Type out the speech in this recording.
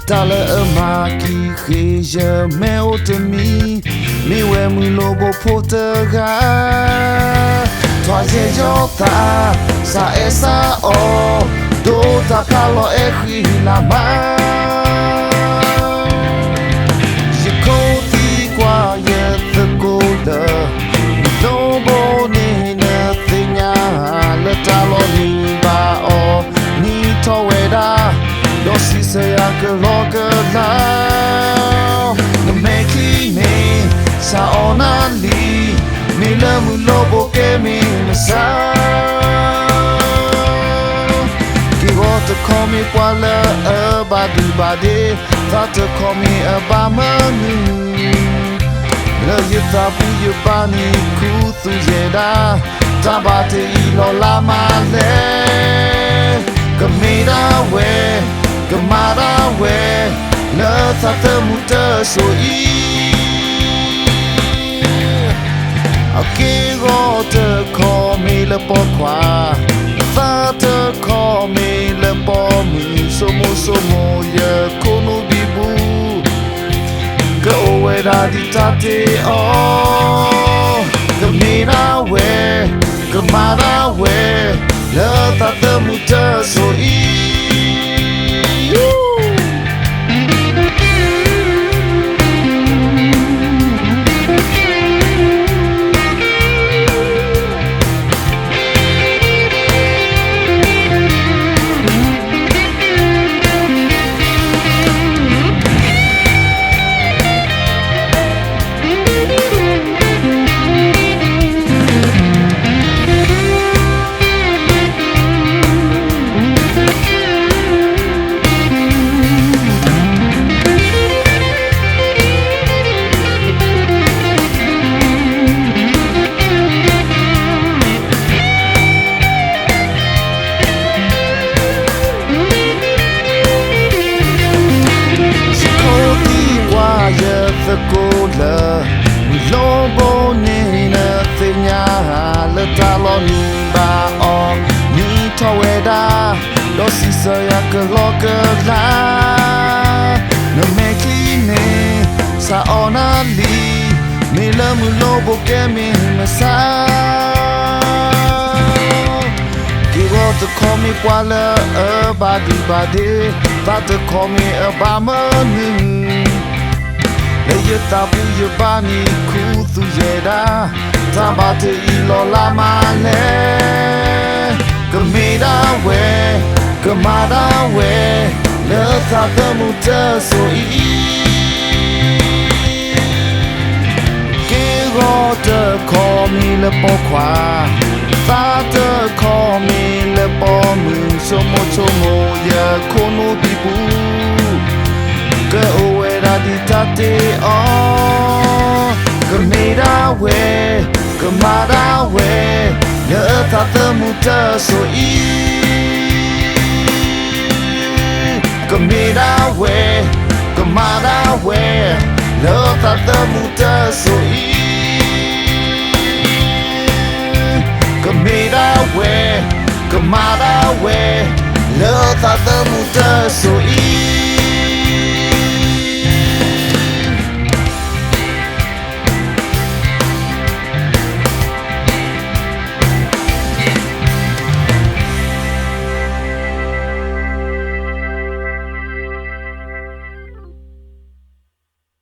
တၢ်လၢအမၤကံၣ်ဃ့ယမ့ၢ်အိၣ်တမံၤ, မ့ၢ်ဝဲမုၢ်လိၣ်ဘိဖိတဂၤ, ထွါယဲၢ်ယီၤသး, စးအဲၣ်စးအီ, ဒိးတၢ်ဖျါလီၤအဲၣ်ဃံလၤမး. ယခိၣ်သံကွၢ်ယသကိးလၢ မုၢ်လိၣ်ဘိန့ၣ်နသ့ၣ်ညါ လၢတၢ်လီၤနုာ်ဘၣ်အီၤ နံၣ်ထီၣ်ဝဲဒၣ်, ဒီးစံးဆၢယၤကလီကလီ, နမဲာ်ချံန့ၣ် စးအီနၤလံ, မ့ၢ်လၢမုၢ်လိၣ်ဘိကဲမ့ၢ်မဆါ က့ၤဂီၤတခီမ့ၢ်ပှၤလၢအဘၣ်ဒူဘၣ်ဒ့, သးတခီမ့ၢ်အဘၣ်မနုၤ, လၢယသးပူၤယဘၣ်န့ၣ်ခူသူၣ်ယဲၢ်ဒၣ်, တၢ်ဘၣ်တအံၤလီၤလါမးလဲၣ်, ကမ့ၢ်ဒၣ်ဝဲ, ကမၤဒၣ်ဝဲ, လၢသးသမူတစိၤအံၤ အက့ၢ်ဂီၤတခီမ့ၢ်လၢပိာ်ခွါ, အသးတခီမ့ၢ်လၢပိာ်မုၣ်, ဆိမိၣ်ဆိမိၣ်ယခိၣ်နူာ်ဘံဘူ, ကအိၣ်ဝဲဒၣ်ဒ်တၢ်တ့အီၤ, ကမ့ၢ်ဒၣ်ဝဲ, ကမၤဒၣ်ဝဲ, လၢသးသမူတစိၤအံၤ ယခိၣ်သံကွၢ်ယသကိးလၢ မုၢ်လိၣ်ဘိန့ၣ်နသ့ၣ်ညါ လၢတၢ်လီၤနုာ်ဘၣ်အီၤ နံၣ်ထီၣ်ဝဲဒၣ်, ဒီးစံးဆၢယၤကလီကလီ, နမဲာ်ချံန့ၣ် စးအီနၤလံ, မ့ၢ်လၢမုၢ်လိၣ်ဘိကဲမ့ၢ်မဆါ က့ၢ်ဂီၤတခီမ့ၢ်ပှၤလၢအဘၣ်ဒူဘၣ်ဒ့, သးတခီမ့ၢ်အဘၣ်မနုၤ, လၢယသးပူၤယဘၣ်န့ၣ်ခူသူၣ်ယဲၢ်ဒၣ်, တၢ်ဘၣ်တအံၤလီၤလါမးလဲၣ်, ကမ့ၢ်ဒၣ်ဝဲ, ကမၤဒၣ်ဝဲ, လၢသးသမူတစိၤအံၤ က့ၢ်ဂီၤတခီမ့ၢ်လၢပိာ်ခွါ, သးတခီမ့ၢ်လၢပိာ်မုၣ်, ဆိမိၣ်ဆိမိၣ်ယခိၣ်နူာ်ဘံဘူ, ကအိၣ်ဝဲဒၣ်ဒ်တၢ်တ့အီၤ, ကမ့ၢ်ဒၣ်ဝဲ, ကမၤဒၣ်ဝဲ, လၢသးသမူတစိၤအံၤ ကမ့ၢ်ဒၣ်ဝဲ, ကမၤဒၣ်ဝဲ, လၢသးသမူတစိၤအံၤ, ကမ့ၢ်ဒၣ်ဝဲ, ကမၤဒၣ်ဝဲ, လၢသးသမူတစိၤအံၤ